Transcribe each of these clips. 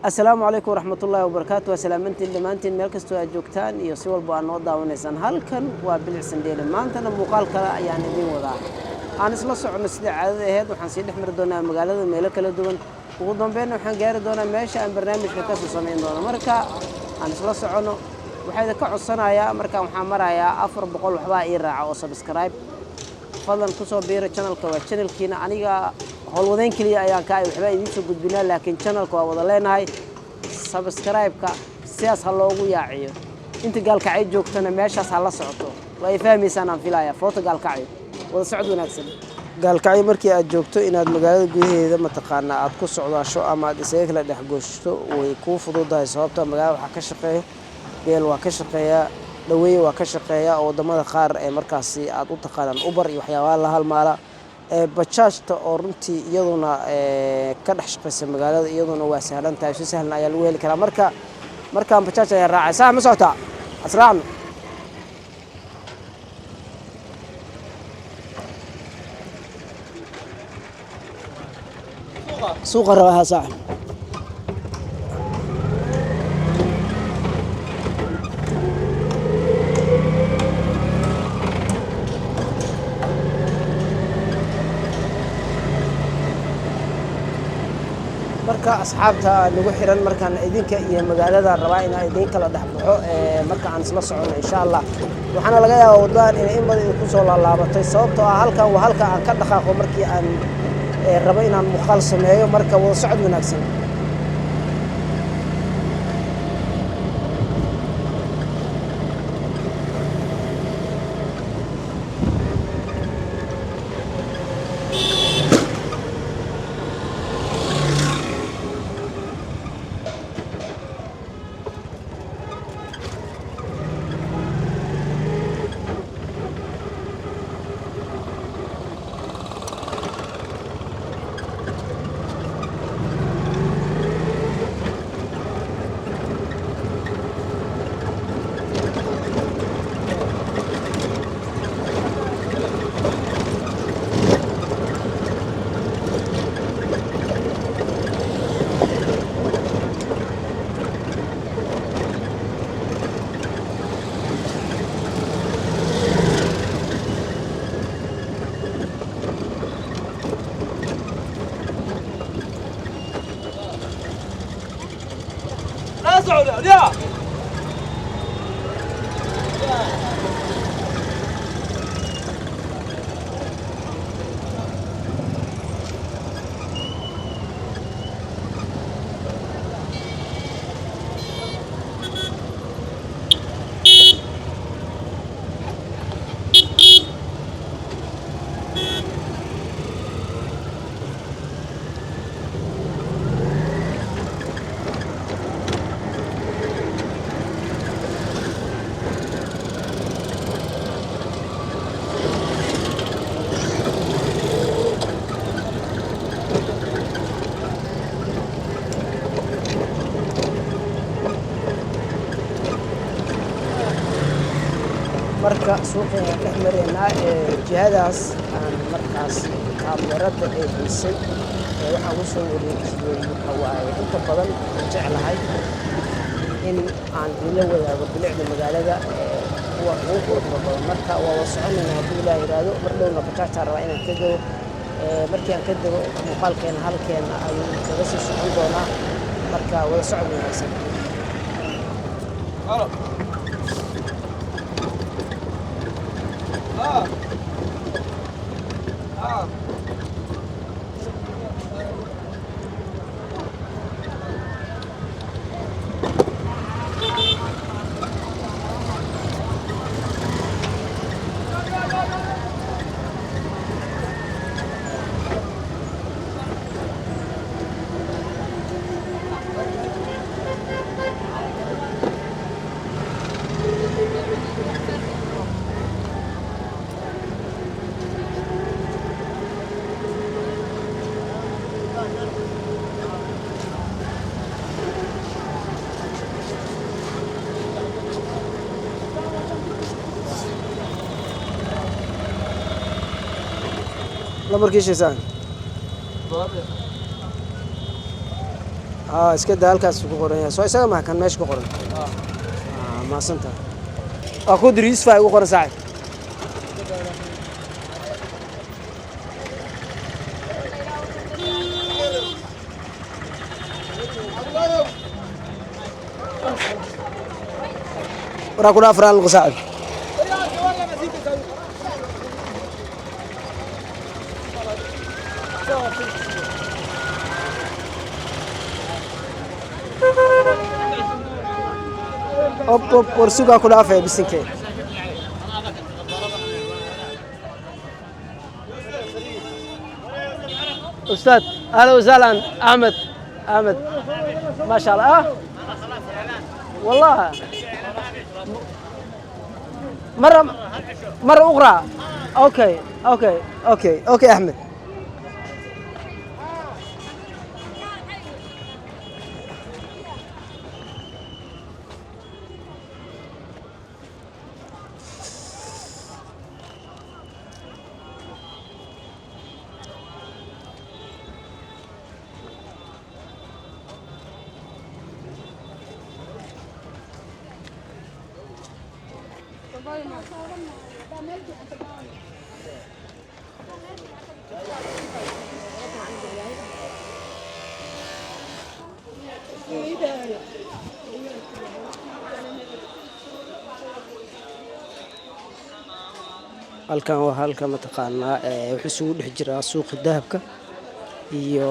Asalaamu calaykum waraxmatullaahi wabarakaatu. Waa salaamantiin dhammaantiin meel kastoo aad joogtaan iyo si walba aad noo daawanaysaan. Halkan waa Bilicsan Dheele. Maantana muuqaal kale ayaan idiin wadaa. Aan isla soconno sida caadada ahayd. Waxaan sii dhex mari doonaa magaalada meelo kala duwan. Ugu dambeynna waxaan gaari doonaa meesha aan barnaamijka kasoo samayn doono. Marka aan isla soconno. Waxaa idinka codsanayaa, markaan waxaan marayaa 400 waxbaa ii raaca oo subscribe. Fadlan kusoo biira channelka, waa channelkiina. Aniga howlwadeyn keliya ayaan ka ay, waxbaa idiin soo gudbinaa, laakiin channelka waa wada leenahay. Subscribe-ka sidaas ha loogu yaaciyo. Inta Gaalkacyo joogtana meeshaas ha la socoto, waa ay fahmaysaan aan filaya. Foto Gaalkacyo, wada socod wanaagsan. Gaalkacyo markii aad joogto, inaad magaalada gudaheeda mataqaanaa aad ku socdaasho ama aad isaga kala dhex gooshto way kuu fududahay, sababta magaalada waxaa ka shaqeeya beel, waa ka shaqeeyaa dhaweeye, waa ka shaqeeya oo wadamada qaar ee markaasi aad u taqaanaan Uber iyo waxyaabaha la halmaala. Bajaajta oo runtii iyaduna ka dhex shaqeysa magaalada, iyaduna waa sahlan tahay, si sahlan ayaa lagu heli karaa. Marka markaan bajaaj ayaa raacay. Sax ma socotaa? Asraacno. Suuqa rabaa saaxib. Marka asxaabta nagu xiran, markaan idinka iyo magaalada rabaa inaan idiin kala dhex baxo, marka aan isla socono insha Allah. Waxaana laga yaabaa waddadan inay in badan idinku soo laalaabatay, sababtoo ah halkan waa halka aan ka dhaqaaqo markii aan rabo inaan muuqaal sameeyo. Marka wada socod wanaagsan. La socda, ya. Marka suuqa ayaan dhex maraynaa ee jihadaas aan markaas kaamirada ay haysay ee waxaan ugu soo wareejiyey waxa waaye, inta badan waxaan jeclahay in aan ila wadaago bilicda magaalada ee kuwa ugu quruxda badan. Marka waa wada soconayna hadduu Ilaah yidhaahdo. Mar dhowna bajaajtaan rabaa inaan ka dego. Markii aan ka dego, muuqaalkeena halkeena ayuu kaga sii socon doonaa. Marka wada socod wanaagsan. Halo. Ah. Ah. Lambarkii sheesaan. Aa, iska daa, halkaas ku qoran yahay. Soo isaga maha kan meesha ku qoran? Maasanta waa ku diri. Yusufa igu qoran, saaxib. Waraa ku dhaaf raalliqo, saaxib. Op op, war sugaa, ku dhaafaya bisinkee. أستاذ، أهلا وسهلا. أحمد، أحمد، ما شاء الله. والله مرة مرة أخرى. okay okay okay okay أحمد. Halkan waa halka mataqaanaa wuxuu isugu dhex jiraa suuqa dahabka iyo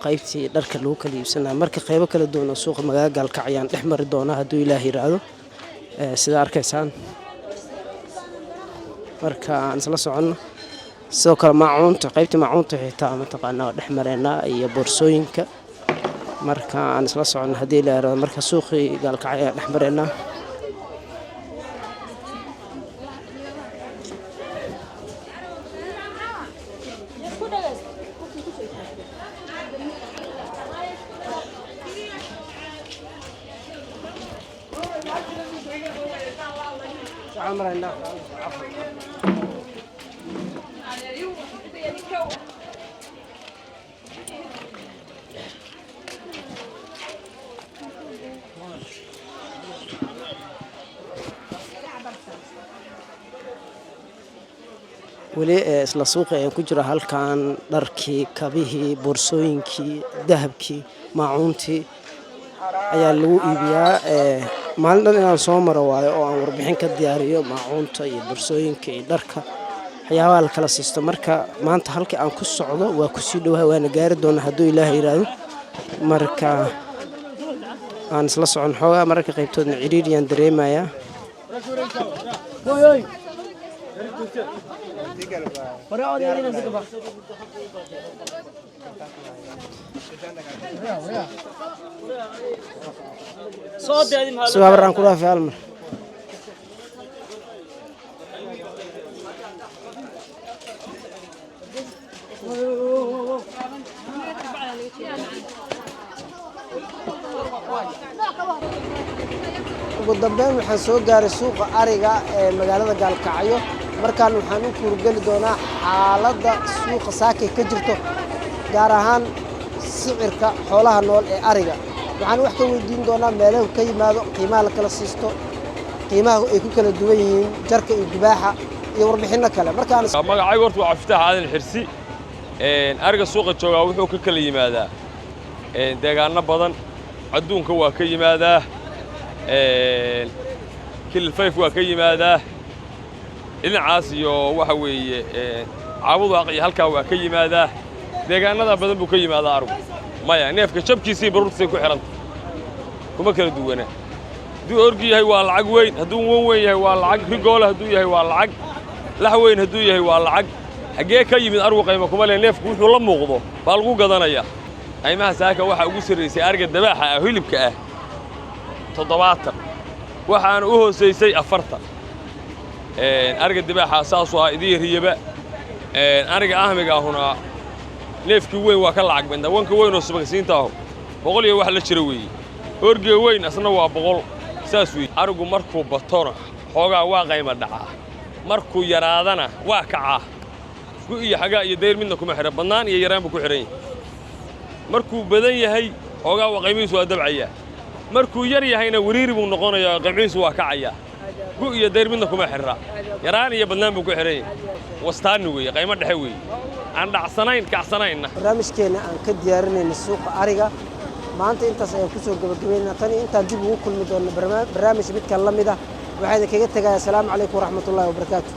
qaybtii dharka lagu kala iibsanaya. Marka qaybo kala duwan oo suuqa magaalada Gaalkacyo ayaan dhex mari doonaa, hadduu Ilaah yiraahdo. Sida arkaysaan, marka aan isla soconno. Sidoo kale maacuunta, qaybtii maacuunta xitaa mataqaanaa waa dhex mareynaa, iyo boorsooyinka. Marka aan isla soconno, haddii Ilaah yiraahdo. Marka suuqii Gaalkacyo ayaan dhex mareynaa. Waxaan maraynaa. Weli isla suuqi ayaan ku jira. Halkan dharkii, kabihii, boorsooyinkii, dahabkii, maacuuntii ayaa lagu iibiyaa. Maalin dhan inaan soo maro waayo oo aan warbixin ka diyaariyo maacuunta iyo boorsooyinka iyo dharka, waxyaabaha la kala siisto. Marka maanta halkii aan ku socdo waa kusii dhowaha, waana gaari doonaa, hadduu Ilaah yiraahdo. Marka aan isla socon. Xoogaa mararka qaybtoodna ciriiriyaan dareemayaa. Sugaa, baraan ku dhaafay hal mar. Ugu dambeyn waxaan soo gaaray suuqa ariga ee magaalada Gaalkacyo. Markaan waxaan u kuurgeli doonaa xaaladda suuqa saakay ka jirto, gaar ahaan sicirka xoolaha nool ee ariga. Waxaan wax ka weydiin doonaa meelahu ka yimaado, qiimaha la kala siisto, qiimaha ay ku kala duwan yihiin jarka iyo dubaaxa, iyo warbixinno kale. Markaan Magacaygu horta waa Cabdifitaax Aadan Xirsi. Ariga suuqa joogaa wuxuu ka kala yimaadaa deegaano badan. Adduunka waa ka yimaadaa, Kililfayf waa ka yimaadaa, dhinacaas iyo waxa weeye Caabudaaq iyo halkaa waa ka yimaadaa. Deegaanada badan buu ka yimaadaa arigu. Maya, neefka jabkiisii baruurtiisay ku xidhanta, kuma kala duwana. Hadduu orgi yahay waa lacag weyn, hadduu wan weyn yahay waa lacag, rigoole hadduu yahay waa lacag, lax weyn hadduu yahay waa lacag. Xaggee ka yimid arigu qayma kuma leh, neefku wuxuu la muuqdo baa lagu gadanayaa. Qaymaha saaka waxaa ugu sarraysay ariga dabaaxa ah, hilibka ah, 70, waxaana u hoosaysay 40. Ariga dibaaxa saasuu ahaa idii riyaba. Ariga ahmiga ahuna neefkii weyn waa ka lacag badnaa. Wanka weyn oo subagsiinta ahu 100 iyo wax la jira weeye. Orgiga weyn asna waa 100, saas weeye. Arigu markuu batona xoogaa waa qayma dhacaa, markuu yaraadana waa kacaa. Gu iyo xagaa iyo dayr midna kuma xidhan, badnaan iyo yaraan buu ku xidhan yahay. Markuu badan yahay Xoogaa waa qiimihiisu waa dabcayaa. Markuu yar yahayna wariiri buu noqonayaa, qiimihiisu waa kacayaa. Gu iyo dayr midna kuma xirra, yaraan iyo badnaan buu ku xihan yahay. Wastaani weeye, qaymo dhexe weeye, aan dhacsanayn kacsanaynna. Barnaamijkeena aan ka diyaarinayna suuqa ariga maanta intaas ayaan kusoo gabagabaynaa. Tan iyo intaan dib ugu kulmi doonno barnaamij midkan la mid ah, waxaa idinkaga tegaya asalaamu calaykum waraxmatullaahi wabarakaatu.